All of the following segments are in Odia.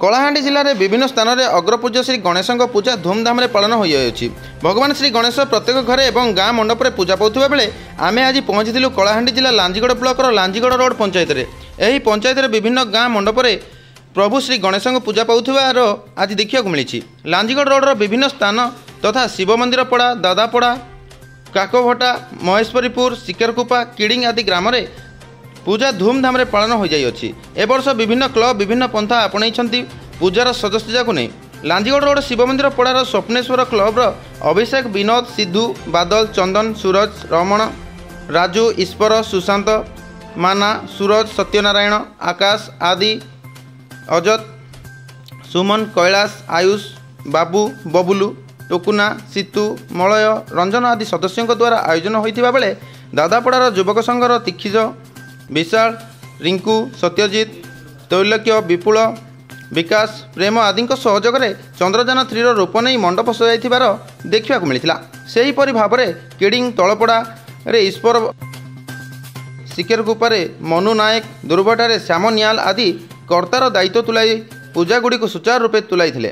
କଳାହାଣ୍ଡି ଜିଲ୍ଲାରେ ବିଭିନ୍ନ ସ୍ଥାନରେ ଅଗ୍ରପୂଜ୍ୟ ଶ୍ରୀ ଗଣେଶଙ୍କ ପୂଜା ଧୁମଧାମରେ ପାଳନ ହୋଇଯାଉଛି। ଭଗବାନ ଶ୍ରୀ ଗଣେଶ ପ୍ରତ୍ୟେକ ଘରେ ଏବଂ ଗାଁ ମଣ୍ଡପରେ ପୂଜା ପାଉଥିବା ବେଳେ ଆମେ ଆଜି ପହଞ୍ଚିଥିଲୁ କଳାହାଣ୍ଡି ଜିଲ୍ଲା ଲାଞ୍ଜିଗଡ଼ ବ୍ଲକର ଲାଞ୍ଜିଗଡ଼ ରୋଡ଼ ପଞ୍ଚାୟତରେ। ଏହି ପଞ୍ଚାୟତରେ ବିଭିନ୍ନ ଗାଁ ମଣ୍ଡପରେ ପ୍ରଭୁ ଶ୍ରୀ ଗଣେଶଙ୍କ ପୂଜା ପାଉଥିବାର ଆଜି ଦେଖିବାକୁ ମିଳିଛି। ଲାଞ୍ଜିଗଡ଼ ରୋଡ଼ର ବିଭିନ୍ନ ସ୍ଥାନ ତଥା ଶିବ ମନ୍ଦିର ପଡ଼ା, ଦାଦାପଡ଼ା, କାକଭଟା, ମହେଶ୍ୱରୀପୁର, ଶିକାରକୁପା, କିଡ଼ିଂ ଆଦି ଗ୍ରାମରେ ପୂଜା ଧୁମଧାମରେ ପାଳନ ହୋଇଯାଇଅଛି। ଏବର୍ଷ ବିଭିନ୍ନ କ୍ଲବ ବିଭିନ୍ନ ପନ୍ଥା ଆପଣେଇଛନ୍ତି ପୂଜାର ସଜାସଜାକୁ ନେଇ। ଲାଞ୍ଜିଗଡ଼ ରୋଡ଼ ଶିବ ମନ୍ଦିର ପଡ଼ାର ସ୍ୱପ୍ନେଶ୍ୱର କ୍ଲବର ଅଭିଷେକ, ବିନୋଦ, ସିଧୁ, ବାଦଲ, ଚନ୍ଦନ, ସୁରଜ, ରମଣ, ରାଜୁ, ଈଶ୍ୱର, ସୁଶାନ୍ତ, ମାନା, ସୁରଜ, ସତ୍ୟନାରାୟଣ, ଆକାଶ ଆଦି, ଅଜତ, ସୁମନ, କୈଳାସ, ଆୟୁଷ, ବାବୁ, ବବୁଲୁ, ଟୁକୁନା, ସିତୁ, ମଳୟ, ରଞ୍ଜନ ଆଦି ସଦସ୍ୟଙ୍କ ଦ୍ୱାରା ଆୟୋଜନ ହୋଇଥିବା ବେଳେ ଦାଦାପଡ଼ାର ଯୁବକ ସଂଘର ତିକ୍ଷିଜ, ବିଶାଳ, ରିଙ୍କୁ, ସତ୍ୟଜିତ, ତୈଲୋକ୍ୟ, ବିପୁଳ, ବିକାଶ, ପ୍ରେମ ଆଦିଙ୍କ ସହଯୋଗରେ ଚନ୍ଦ୍ରଯାନ ଥ୍ରୀର ରୂପ ନେଇ ମଣ୍ଡପ ସଜାଇଥିବାର ଦେଖିବାକୁ ମିଳିଥିଲା। ସେହିପରି ଭାବରେ କିଡ଼ିଂ ତଳପଡ଼ାରେ ଈଶ୍ୱର, ଶିକେରଗୁପାରେ ମନୁ ନାୟକ, ଦୁର୍ଭଟାରେ ଶ୍ୟାମ ନିଆଲ ଆଦି କର୍ତ୍ତାର ଦାୟିତ୍ୱ ତୁଲାଇ ପୂଜାଗୁଡ଼ିକୁ ସୁଚାରୁ ରୂପେ ତୁଲାଇଥିଲେ।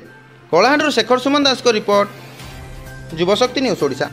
କଳାହାଣ୍ଡିରୁ ଶେଖର ସୁମନ ଦାସଙ୍କ ରିପୋର୍ଟ, ଯୁବଶକ୍ତି ନ୍ୟୁଜ୍ ଓଡ଼ିଶା।